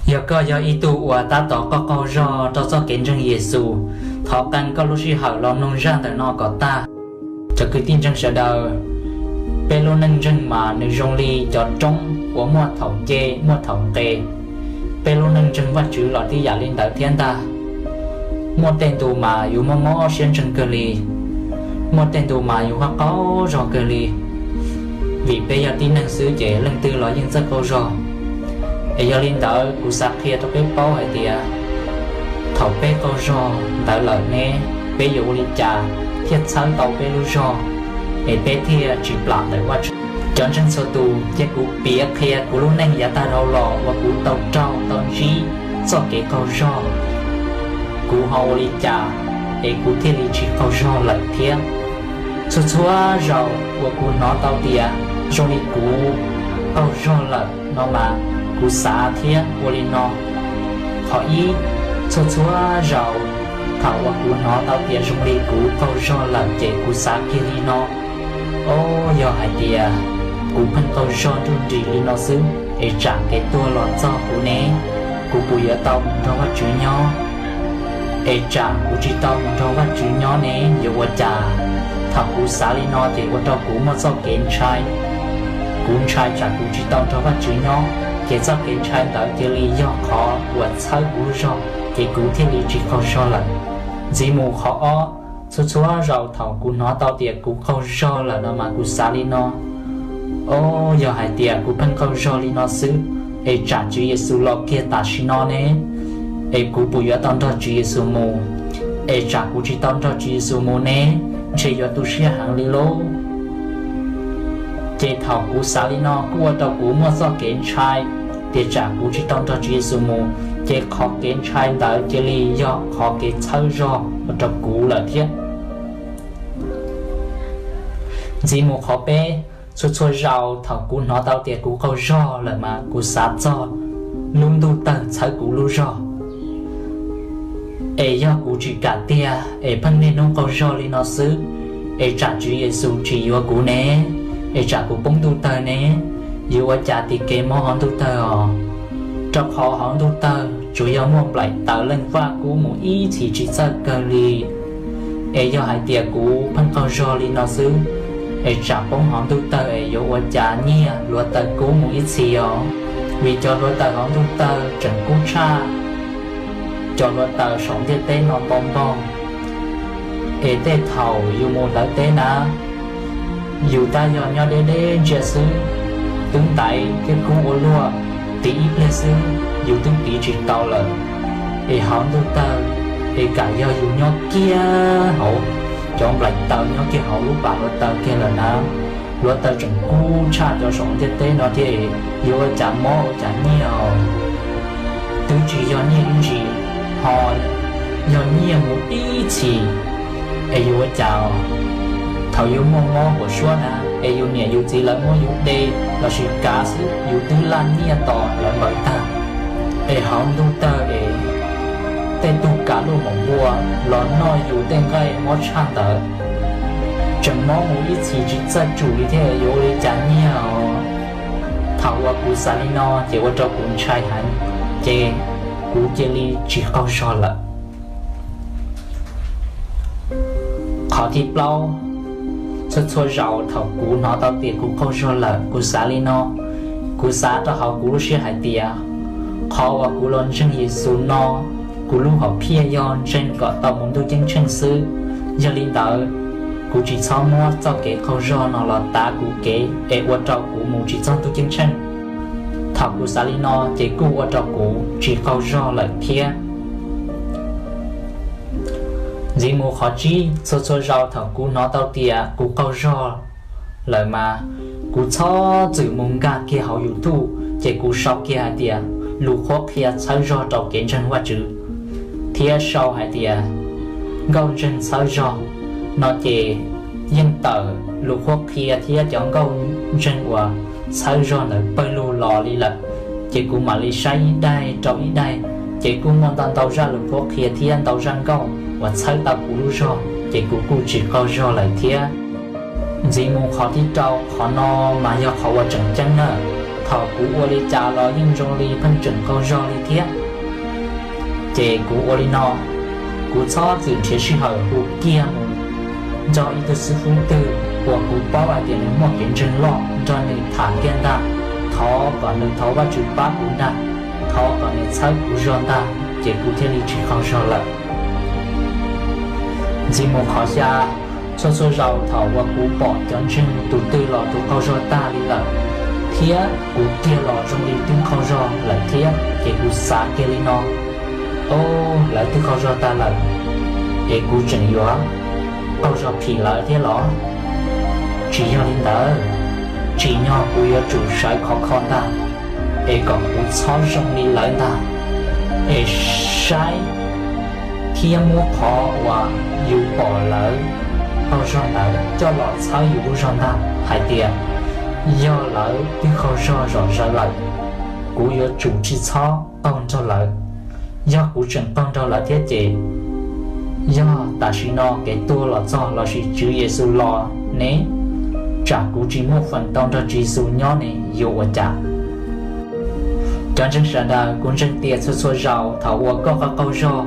Yog koj yog ib tug uas tab tom qaug qaug zog rau txoj kev ntseeg Yexus, thov qee koj lub sij hawm los mloog zaj ntawm no kom tag. Cov kwv tij ntseeg sawv daws, peb lub neej ntseeg mas nws zoo li cov roob uas muaj thaum nce muaj thaum nqes. Peb lub neej ntseeg Vajtswv los tib yam li ntawd thiab ntag. Muaj tej ntu mas yus mob mob siab ntseeg kawg li, muaj tej ntu mas yus qaug qaug zog kawg li. Vim peb yog tib neeg xwb ces leej twg los yeej txawj qaug zog. Es yog li ntawd kuv xav qhia rau peb paub hais tias thaum peb qaug zog ntawd lawm ne, peb yuav ua li cas thiaj txhawb tau peb lub zog, es peb thiaj tsis plam ntawm Vajtswv. Cov ntseeg txhua tus, cia kuv piav qhia kuv lub neej yav tag dhau los uas kuv tau raug tau ntsib txoj kev qaug zog, kuv ho ua li cas es kuv thiaj li tsis qaug zog lawm thiab. Txhua txhua zaus uas kuv hnov tau tias zoo li kuv qaug zog lawm no mas kuv xav thiab ua li no. Qhov ib, txhua txhua zaus thaum uas kuv hnov tau tias zoo li kuv qaug zog lawm ces kuv xav kiag li no: Au, yog hais tias kuv pheej qaug zog nruj nris li no xwb es tsam kev tuag los txog kuv ne, kuv puas yuav tau mus nrog Vajtswv nyob? Es tsam kuv tsis tau mus nrog Vajtswv nyob ne, yuav ua cas? Thaum kuv xav li no ces ua rau kuv muaj txoj kev ntshai. Kuv ntshai tsam kuv tsis tau nrog Vajtswv nyob, ces txoj kev ntshai ntawd cia li yog qhov uas txhawb kuv lub zog, ces kuv thiaj li tsis qaug zog lawm. Ntxiv mus qhov ob, txhua txhua zaus thaum kuv hnov tau tias kuv qaug zog lawm no mas kuv xav li no: Au, yog hais tias kuv pheej qaug zog li no xwb es tsam Tswv Yexus los kiag tam sim no ne, es kuv puas yuav tau nrog Tswv Yexus mus? Es tsam kuv tsis tau nrog Tswv Yexus mus ne, ntshe yuav tu siab heev li lauj. Ces thaum kuv xav li no kuj ua rau kuv muaj txoj kev ntshai tias tsam kuv tsis tau nrog Tswv Yexus mus, ces qhov kev ntshai ntawd cia li yog qhov kev txhawb zog ua rau kuv lawm thiab. Ntxiv mus qhov peb, txhua txhua zaus thaum kuv hnov tau tias kuv qaug zog lawm mas kuv xav txog lub ntuj tawg txhawb kuv lub zog. Es yog kuv tsis kam tiag es pheej niaj hnub qaug zog li no xwb, es tsam Tswv Yexus tsis yuav kuv ne, es tsam kuv poob ntuj tawg ne, yuav ua cas tim kev mob hauv ntuj tawg os? Rau qhov hauv ntuj tawg tsuas yog muaj nplaim taws leej vaj kub mus ib txhis tsis txawj kawg li. Es yog hais tias kuv pheej qaug zog li no xwb, es tsam poob hauv ntuj tawg es yuav ua cas nyiag hluav taws kub mus ib txhis os? Vim cov hluav taws hauv ntuj tawg tseem kub tshaj cov hluav taws saum ntiaj teb no ntau npaug. Es tej thaum yus mus hlawv teb na, yus tab yog nyob deb deb ntsia xwb, twb ntaiv thiab kub ua luaj, tiv ib pliag xwb yus twb tiv tsis tau lawm. Es hauv ntuj tawg, es kam yog yus nyob kiag hauv cov nplaim taws nyob kiag hauv lub pas hluav taws kiag lawm na, hluav taws tseem kub tshaj cov saum ntiaj teb no thiab, yuav ua cas mob ua cas nyiag os? Twb tsis yog nyiaj ib ntsis, ho yog nyiaj mus ib txhis, es yuav ua cas? Thaum yus muaj mob huam suab na, es yus niam yus txiv lawv muab yus de lossis kav xwb yus twb laj nyiaj tos lawv npaws tag. Es hauv ntuj tawg es tej tug kav luaj mom npua los noj yus tej nqaij mob tshaj ntawd, tseem mob mus ib txhis tsis txawj tsum li thiab, yuav ua li cas nyiag os? Thaum uas kuv xav li no ces ua rau kuv ntshai heev, ces kuv cia li tsis qaug zog lawm. Qhov thib plaub, txhua txhua zaus thaum kuv hnov tau tias kuv qaug zog lawm, kuv xav li no, kuv xav rau hauv kuv lub siab hais tias qhov uas kuv los ntseeg Yexus no, kuv lub hom phiaj yog ntseeg kom tau mus ntuj ceeb tsheej xwb. Yog li ntawd, kuv tsis txhob muab txoj kev qaug zog no los tav kuv kev es ua rau kuv mus tsis txog ntuj ceeb tsheej. Thaum kuv xav li no ces kuj ua rau kuv tsis qaug zog lawm thiab. Ntxiv mus qhov tsib, txhua txhua zaus thaum kuv hnov tau tias kuv qaug zog lawm mas kuv txhob txwm mus nkag kiag hauv YouTube ces kuv sau kiag hais tias lus qhuab qhia txhawb zog rau kev ntseeg Vajtswv, thiab sau hais tias nkauj ntseeg txhawb zog no ces yeej tawm lus qhuab qhia thiab cov nkauj ntseeg uas txhawb zog ntawd pawg lug los li lawm. Ces kuv mam li saib ib daim rau ib daim, ces kuj muaj ntau ntau zaj lus qhuab qhia thiab ntau zaj nkauj uas txhawb tau kuv lub zog, ces kuv kuj tsis qaug zog lawm thiab. Ntxiv mus qhov thib rau, qhov no mas yog qhov uas tseem ceeb na. Thaum kuv ua li cas los yeej zoo li pheej tseem qaug zog li thiab. Ces kuv ua li no, kuv txhob txwm nrhiav sij hawm hu kiag mus nrog ib tug xib fwb twg uas kuv paub hais tias nws muaj kev ntseeg loj nrog nws tham kiag ntag, thov kom nws thov Vajtswv pab kuv ntag, thov kom nws txhawb kuv zog ntag, ces kuv thiaj li tsis qaug zog lawm. Ntxiv mus qhov xya, txhua txhua zaus thaum uas kuv pom cov ntseeg tus twg los tus qaug zog tag li lawm, thiab kuv kiag los zoo li twb qaug zog lawm thiab, ces kuv xav kiag li no, o, lawv twb qaug zog tag lawm, es kuv tseem yuav qaug zog phim lawv thiab los? Tsis yog li ntawd, tsim nyog kuv yuav tsum sawv khov kho ntag, es kom kuv txhob zoo li lawv ntag, es saib thiab muab qhov uas yus pom lawv qaug zog ntawd coj los txhawb yus lub zog ntag hais tias, yog lawv twb qaug zog zom zaws lawm, kuv yuav tsum tsis txhob qaug nrog lawv. Yog kuv tseem qaug nrog lawv thiab ces, yog tam sim no kev tuag los txog lossis Tswv Yexus los ne, tsam kuv tsis muaj feem tau nrog Tswv Yexus nyob ne yuav ua cas? Cov ntseeg sawv daws, kuv ntseeg tias txhua txhua zaus thaum uas koj qaug qaug zog,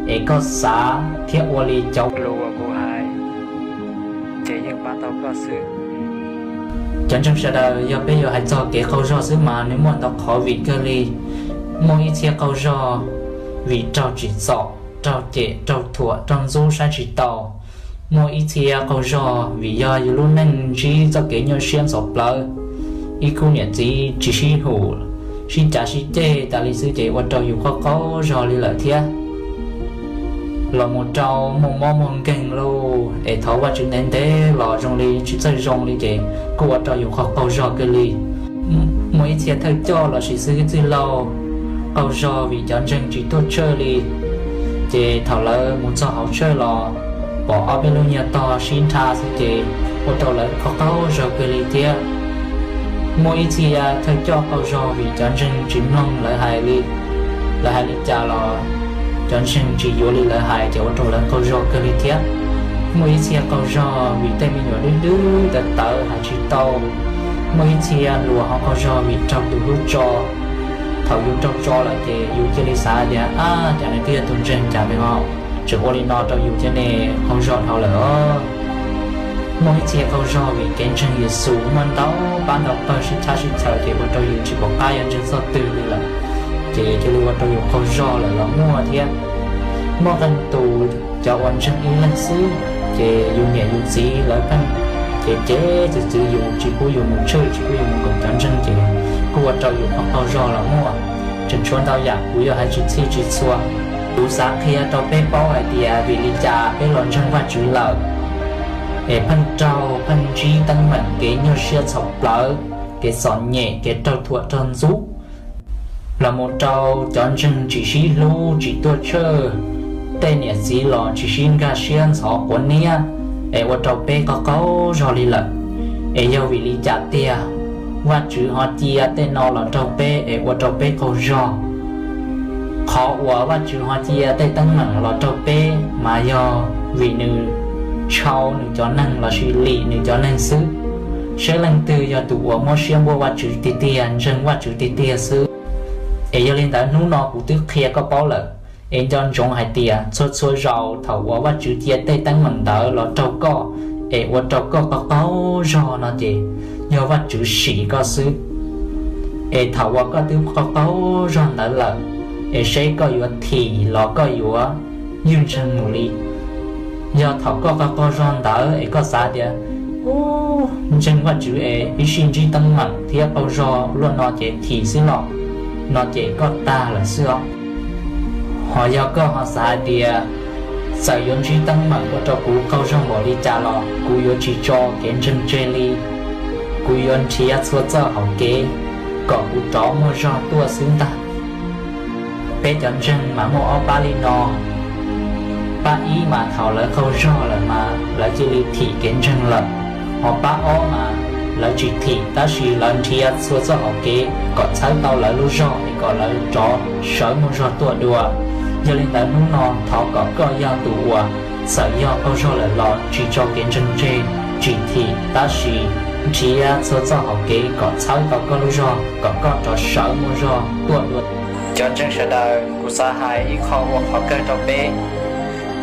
es koj xav thiab ua li cov lus uas kuv hais, ces yeej pab tau koj xwb. Cov ntseeg sawv daws, yog peb yuav hais txog kev qaug zog xwb mas nws muaj ntau qhov vim kawg li. Muaj ib txhia qaug zog vim raug tsim txom, raug cem, raug thuam, raug ntxub saib tsis taus. Muaj ib txhia qaug zog vim yog yus lub neej ntsib txoj kev nyuaj siab ntxhov plawv, ib khub niam txiv tsis sib hum, sib cav sib ceg tas li xwb ces ua rau yus qaug qaug zog li lawm thiab. Los mus rau muaj mob muaj nkeeg lauj, es thov Vajtswv ntev ntev los zoo li tsis txawj zoo li ces kuj ua rau yus qaug qaug zog kawg li. Muaj ib txhia thawj coj lossis xib hwb txwj laug qaug zog vim cov ntseeg tsis tuaj tshawj li, ces thaum lawv mus txog hauv tshawj los pom ob peb lub nyiag tog sib nrha xwb ces ua rau lawv qaug qaug zog kawg li thiab. Muaj ib txhia thawj coj qaug zog vim cov ntseeg tsis mloog lawv hais li, lawv hais li cas los cov ntseeg tsis yuav li lawv hais ces ua rau lawv qaug zog kawg li thiab. Muaj ib txhia qaug zog vim tej me nyuam dub dub tawv tawv hais tsis tau. Muaj ib txhia luag ho qaug zog vim raug tus hlub tso. Thaum yus raug tso lawm ces yus cia li xav tias, ab, cas nws twb yog tus ntseeg cas nws ho tseem ua li no rau yus thiab ne, qaug zog dhau lawm os. Muaj ib txhia qaug zog vim kev ntseeg Yexus muaj ntau pab ntau pawg sib tshab sib chaws ces ua rau yus tsis pom qab yuav ntseeg txoj twg li lawm, ces cia li ua rau yus qaug zog lawm los muaj thiab. Muaj qee tus cov uas ntseeg ib leeg xwb, ces yus niam yus txiv lawv pheej cem cem txwv txwv yus, tsis pub yus mus church, tsis pub yus mus koom cov ntseeg ces kuj ua rau yus qaug qaug zog los muaj. Tseem tshuav ntau yam kuv yuav hais tsis txhij tsis txhua. Kuv xav qhia rau peb paub hais tias vim li cas peb los ntseeg Vajtswv lawm es pheej raug pheej ntsib teeb meem kev nyuaj siab txhaum plawv, kev txom nyem, kev raug thuam raug ntxub, los mus rau cov ntseeg tsis sib hlub tsis tuaj tshawj, tej niam txiv los tsis sib nkag siab ntxhov quav niab, es ua rau peb qaug qaug zog li lawm. Es yog vim li cas tiag Vajtswv ho cia tej no los raug peb es ua rau peb qaug zog? Qhov uas Vajtswv ho cia tej teeb meem los raug peb mas yog vim nws tshau nws cov neeg lossis lim nws cov neeg xwb, saib leej twg yog tus uas muab siab npuab Vajtswv tiag tiag, ntseeg Vajtswv tiag tiag xwb. Es yog li ntawd hnub no kuv twb qhia koj paub lawm, es nco ntsoov hais tias txhua txhua zaus thaum uas Vajtswv cia tej teeb meem ntawd los raug koj es ua rau koj qaug qaug zog no ces yog Vajtswv sim koj xwb. Es thaum uas koj twb qaug qaug zog ntawd lawm, es seb koj yuav thim los koj yuav ywj ntseeg mus li. Yog thaum koj qaug qaug zog ntawd es koj xav tias, u, ntseeg Vajtswv es ib sij ntsib teeb meem thiab qaug zog luaj no ces thim xwb los, no ces koj tag lawm xwb os. Ho yog koj ho xav hais tias, txawm yuav ntsib teeb meem ua rau kuv qaug zog npaum li cas los kuv yuav tsis tso kev ntseeg tseg li, kuv yuav nrhiav txhua txoj hauv kev kom kuv rov muaj zog tuaj xwb ntag. Peb cov ntseeg mas muaj ob pab li no. Pab ib mas thaum lawv qaug zog lawm mas lawv cia li thim kev ntseeg lawm. Ho pab ob mas lawv tsis thim tab sis lawv nrhiav txhua txoj hauv kev kom txhawb tau lawv lub zog es kom lawv rov sawv muaj zog tuaj dua. Yog li ntawd hnub no thov kom koj yog tus uas txawm yog qaug zog lawm los tsis tso kev ntseeg tseg, tsis thim tab sis Nrhiav txhua txoj hau kev kom txhawb tau koj lub zog kom koj rov sawv muaj zog tuaj dua. Cov ntseeg sawv daws, kuv xav hais ib qho ua qhov kawg rau peb.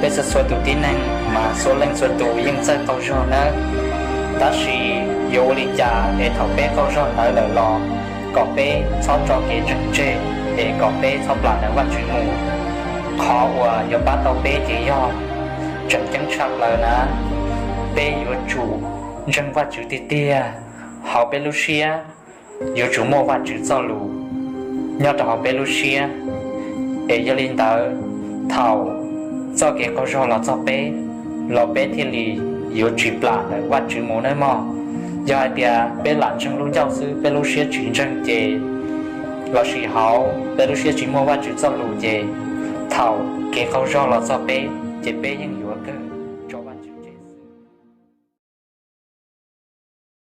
Peb txhua txhua tus tib neeg mas txhua leej txhua tus yeej txawj qaug zog nawb, tab sis yuav ua li cas es thaum peb qaug zog ntawd lawm los kom peb txhob tso kev ntseeg tseg, es kom peb txhob plam ntawm Vajtswv mus. Qhov uas yuav pab tau peb ces yog tseem ceeb tshaj plaws na, peb yuav tsum ntseeg Vajtswv tiag tiag. Hauv peb lub siab yuav tsum muaj Vajtswv txoj lus nyob rau hauv peb lub siab, es yog li ntawd thaum txoj kev qaug zog los txog peb, los peb thiaj li yuav tsis plam ntawm Vajtswv mus nawb mog. Yog hais tias peb lam ntseeg lub ncauj xwb, peb lub siab tsis ntseeg ces, lossis hauv peb lub siab tsis muaj Vajtswv txoj lus ces, thaum kev qaug zog los txog peb ces peb yeej